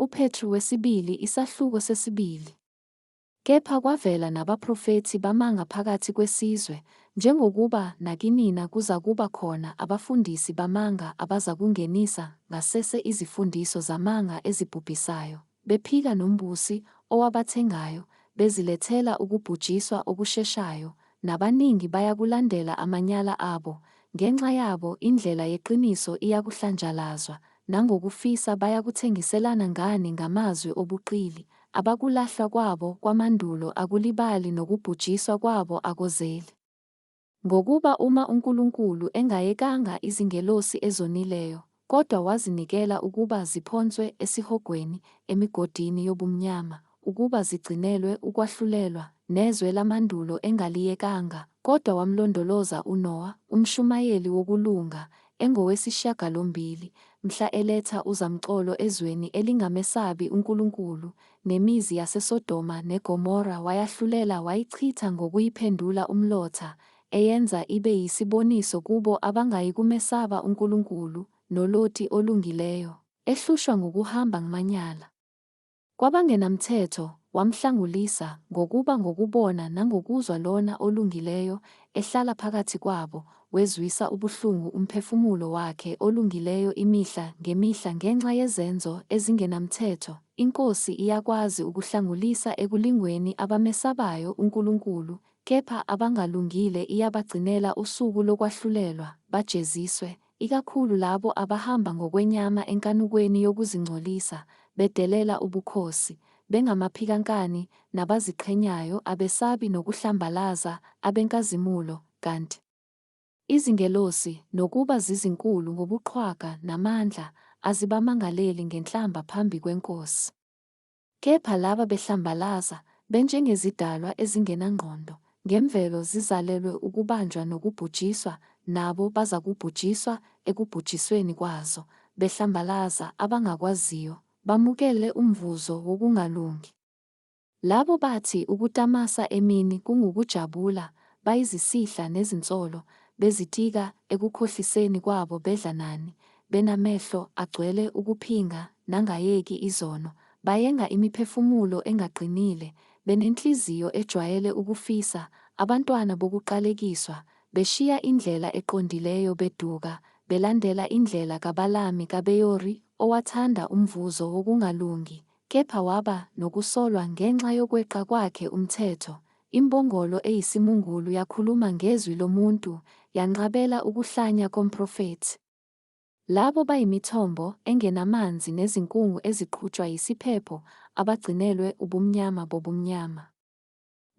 UPetru wesibili isahluko sesibili. Kepha kwavela nabaprofethi bamanga phakathi kwesizwe, njengokuba nakinina kuzakuba khona abafundisi bamanga abazakungenisa ngasese izifundiso zamanga ezibhubhisayo, bephika nombusi owabathengayo, bezilethela ukubhujiswa okusheshayo, nabaningi bayakulandela amanyala abo, ngenxa yabo indlela yeqiniso iyakuhlanjalazwa, nangokufisa bayakuthengiselana ngani ngamazwi obuqili, abakulahlwa kwabo kwamandulo akulibali nokubhujiswa kwabo akozeli. Ngokuba uma uNkulunkulu engayekanga izingelosi ezonileyo, kodwa wazinikela ukuba ziphonswe esihogweni emigodini yobumnyama, ukuba zigcinelwe ukwahlulelwa, nezwe lamandulo engaliyekanga, kodwa wamlondoloza uNowa, umshumayeli wokulunga, engowesishiyagalombili, mhla eletha uzamcolo ezweni elingamesabi uNkulunkulu, nemizi yaseSodoma neGomora wayahlulela wayichitha ngokuyiphendula umlotha, eyenza ibe yisiboniso kubo abangayikumesaba uNkulunkulu, noLoti olungileyo, ehlushwa ngukuhamba ngmanyala. Kwabangenamthetho, wamhlangulisa, ngokuba ngokubona nangokuzwa lona olungileyo ehlala phakathi kwabo, wezwisa ubuhlungu umphefumulo wakhe olungileyo imihla ngemihla ngenxa yezenzo ezingenamthetho, iNkosi iyakwazi ukuhlangulisa ekulingweni abamesabayo uNkulunkulu, kepha abangalungile iyabagcinela usuku lokwahlulelwa, bajeziswe, ikakhulu labo abahamba ngokwenyama enkanukweni yokuzingcolisa, bedelela ubukhosi, bengamaphikankani, nabaziqhenyayo, abesabi nokuhlambalaza, abenkazimulo, kanti izingelosi, nokuba zizinkulu ngobuqhwaga namandla, azibamangaleli ngenhlamba phambi kweNkosi. Kepha laba behlambalaza, benjengezidalwa ezingenangqondo, ngemvelo zizalelwe ukubanjwa nokubhujiswa, nabo bazakubhujiswa ekubhujisweni kwazo, behlambalaza abangakwaziyo, bamukele umvuzo wokungalungi. Labo bathi ukutamasa emini kungukujabula, bayizisihla nezinsolo, bezitika ekukhohliseni kwabo bedla nani, benamehlo agcwele ukuphinga nangayeki izono, bayenga imiphefumulo engaqinile, benenhliziyo ejwayele ukufisa, abantwana bokuqalekiswa, beshiya indlela eqondileyo beduka, belandela indlela kaBalami kaBeyori, owathanda umvuzo wokungalungi, kepha waba nokusolwa ngenxa yokweqa kwakhe umthetho, imbongolo eyisimungulu yakhuluma ngezwi lomuntu, yanqabela ukuhlanya komprofethi. Labo bayimithombo engenamanzi nezinkungu eziqhutshwa yisiphepho, abagcinelwe ubumnyama bobumnyama.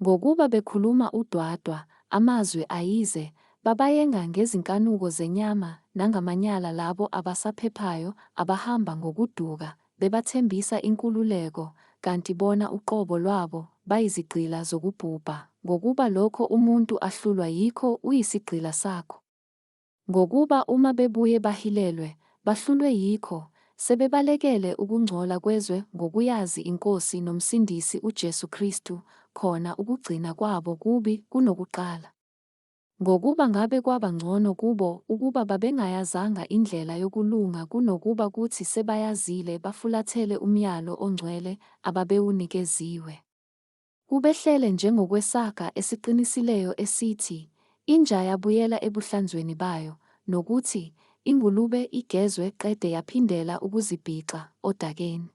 Ngokuba bekhuluma udwadwa, amazwi ayize, babayenga ngezinkanuko zenyama nangamanyala labo abasaphephayo abahamba ngokuduka, bebathembisa inkululeko, kanti bona uqobo lwabo bayizigqila zokubhubha, ngokuba lokho umuntu ahlulwa yikho uyisigqila sakho. Ngokuba uma bebuye bahilelwe, bahlulwe yikho, sebebalekele ukungcola kwezwe ngokuyazi iNkosi noMsindisi uJesu Kristu, khona ukugcina kwabo kubi kunokuqala. Ngokuba ngabe kwaba ngcono kubo ukuba babengayazanga indlela yokulunga kunokuba kuthi sebayazile bafulathele umyalo ongcwele ababewunikeziwe. Kubehlele njengokwesaga esiqinisileyo esithi, Inja yabuyela ebuhlanzweni bayo, nokuthi, Ingulube igezwe qede yaphindela ukuzibhixa odakeni.